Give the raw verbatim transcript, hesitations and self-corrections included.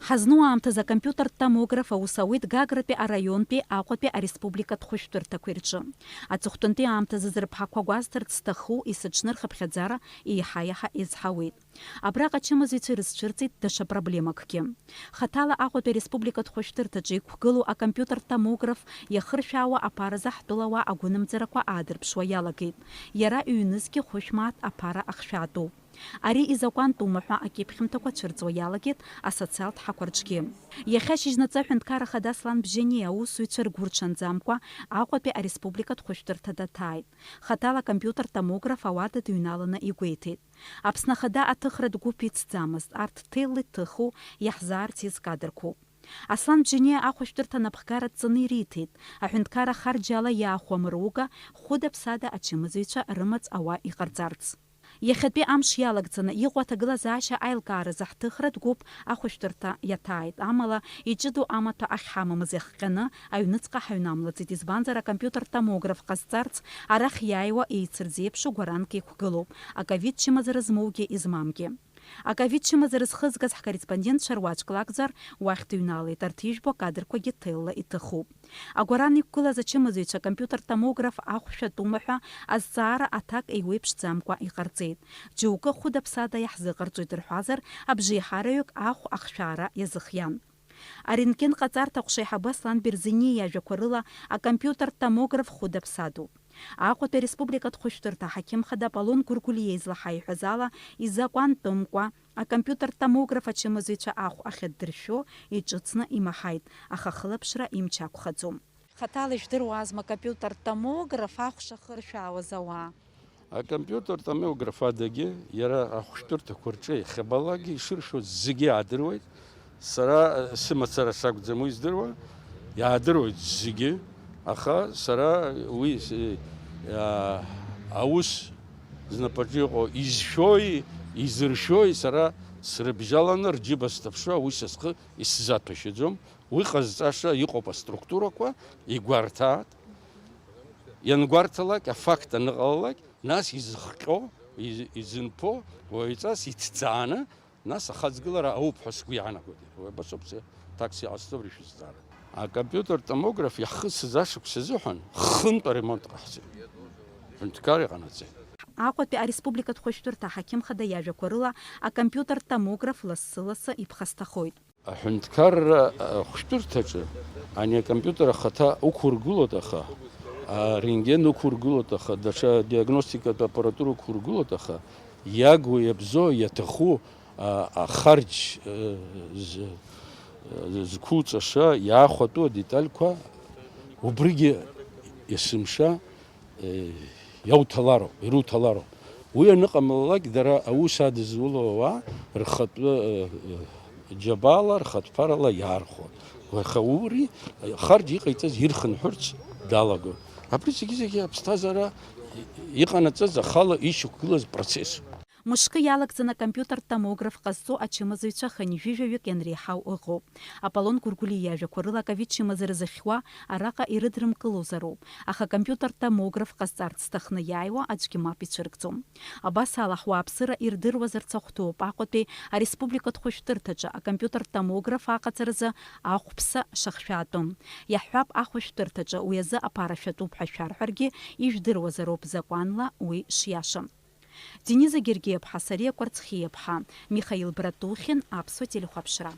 Ҳазну аамҭазы акомпиутертә томограф аус ауеит Гагратәи араионтәи, Аҟәатәи ареспубликатә хәышәтәырҭақәеи рҿы. Аҵыхәтәантәи аамҭазы зырԥҳақәа гәазҭарц зҭаху, есыҽны рхыԥхьаӡара еиҳа-еиҳа иазҳауеит. Абраҟа ачымазаҩцәа ирызцәырҵит даҽа проблемакгьы. Хаҭала Аҟәатәи ареспубликатә хәышәтәырҭаҿы иқәгылоу акомпиутертә томограф иахыршәаауа аԥара заҳтәылауаа агәынамӡарақәа аадырԥшуа иалагеит. Иара ҩнызқьи хәышә мааҭ аԥара ахшәаатәуп. Ари изакәантәума ҳәа акьыԥхьымҭақәа цәырҵуа иалагеит асоциалтә ҳақәа рҿгьы. Иахьа шьыжьнаҵы аҳәынҭқарра хада Аслан Бжьаниа аусзуҩцәа ргәы рҽанӡамкәа Аҟәатәи ареспубликатә хәышәтәырҭа даҭааит. Хаҭала акомпиутертә томограф ауада дыҩналаны игәеиҭеит. Аԥсны Ахада аҭыхратә гәыԥ ицӡамызт, арҭ ҭелла иҭыху, иаҳзаарц из кадрқәоуп. Аслан Бжьаниа ахәышәтәырҭа анапхгара дҵаны ириҭеит, аҳәынҭқарра харџьала иаахәо амруга, хәыда-ԥсада ачымазаҩцәа рымаҵ ауа иҟарҵарц. Иахьатәи амш иалагӡаны иҟоу аҭагылазаашьа аилкааразы ҳҭыхратә гәыԥ ахәышәтәырҭа иаҭааит, амала иҷыдоу амаҭәа ахьҳамамыз иахҟьаны аҩныҵҟа ҳаҩнамлаӡеит, избанзар акомпиутертә томограф ҟазҵарц арахь иааиуа еицырзеиԥшу гәаранк иқәгылоуп, аковид чымазара змоугьы измамгьы. Аковид чымазара зхызгаз ҳкорреспондентцәа руаӡәк лакәзар, уахь дыҩналеит, арҭ ижәбо акадрқәагьы ҭелла иҭыхуп. Агәаран иқәгылаз ачымазаҩцәа акомпиутертә томограф ахәшә атәума ҳәа азҵаара аҭак еиуеиԥшӡамкәа иҟарҵеит. Џьоукы хәыда-ԥсада иаҳзыҟарҵоит рҳәазар, абжеиҳараҩык ахә ахшәаара иазыхиан. Арентген ҟаҵарҭа аҟәша аиҳабы Аслан Берзениа иажәақәа рыла, акомпиутертә томограф хәыда-ԥсадоуп. Аҟәатәи ареспубликатә хәышәтәырҭа аҳақьым хада Аполлон Гәыргәлиа излаҳаиҳәаз ала, изакәантәымкәа, акомпиутертә томограф ачымазаҩцәа ахә ахьаддыршәо иҿыцны имаҳаит, аха ахылаԥшра имч ақәхаӡом. Хаҭала ижәдыруазма акомпиутертә томограф ахә шахыршәаауаз ауаа? Акомпиутертә томограф адагьы иара ахәшәтәырҭақәа рҿы иахьабалакгьы ишыршәоз зегьы аадыруеит. Сара, э, сымацара сакәӡам уи здыруа, иаадыруеит зегьы, аха сара уи, э, а, аус знапаҿы иҟоу изшәои изыршәои сара срыбжьаланы рџьыба сҭаԥшуа уи са схы исзаҭәашьаӡом. Уи ҟазҵаша иҟоуп аструктурақәа, игәарҭаат. Иангәарҭалак, афакт аныҟалалак, нас изыхҟьо, из-, изынԥо уаҩҵас иҭҵааны, нас ахаҵгылара ауп ҳәа сгәы иаанагоит. Уи абасоуп, такси ҟасҵо абри шәызҵаара. Акомпиутертә томограф иаҳхысыз ашықәс азыҳәан хынтә аремонт ҟаҳҵеит. Ҳәынҭқар иҟанаҵеит. Аҟәатәи ареспубликатә хәышәтәырҭа аҳақьым хада иажәақәа рыла, акомпиутертә томограф лассы-лассы иԥхасҭахоит. Аҳәынҭқарра ахәшәтәырҭаҿы ани акомпиутер ахаҭа уқәыргылоит, аха, арентген уқәыргылоит, аха, даҽа диагностикатә аппаратура уқәыргылоит, аха, иагу, иабзоу, иаҭаху, а, ахарџь, э, з-, э, зқәуҵаша, иаахәатәу адетальқәа убригьы есымша, э, иауҭалароуп, ируҭалароуп. Уи аныҟамлалак, дара аус адызуло ауаа рхатәы, э, э, џьабаала, рхатә ԥарала иаархәон. Аха уи харџь иҟаиҵаз ирхынҳәырц далагон. Абри зегьы-зегьы аԥсҭазаара иҟанаҵаз ахала ишьақәгылаз процессуп. Мышкы иалагӡаны акомпиутертә томограф ҟазҵо ачымазаҩцәа хынҩажәаҩык ианреиҳау ыҟоуп. Аполлон Гәыргәлиа иажәақәа рыла, аковид чымазара зыхьуа араҟа ирыдрымкылозароуп, аха акомпиутертә томограф ҟазҵарц зҭахны иааиуа аӡәгьы мап ицәыркӡом. Абас ала, ҳуааԥсыра ирдыруазарц ахәҭоуп Аҟәатәи ареспубликатә хәышәтәырҭаҿы акомпиутертә томограф аҟаҵаразы ахәԥса шахшәаатәым. Иаҳҳәап, ахәышәтәырҭаҿы уи азы аԥара шәатәуп ҳәа шәарҳәаргьы, ижәдыруазароуп закәанла уи шиашам. Дениза Гергиаԥҳа, Сариа Кәарцхиаԥҳа, Михаил Братухин, Аԥсуа телехәаԥшра.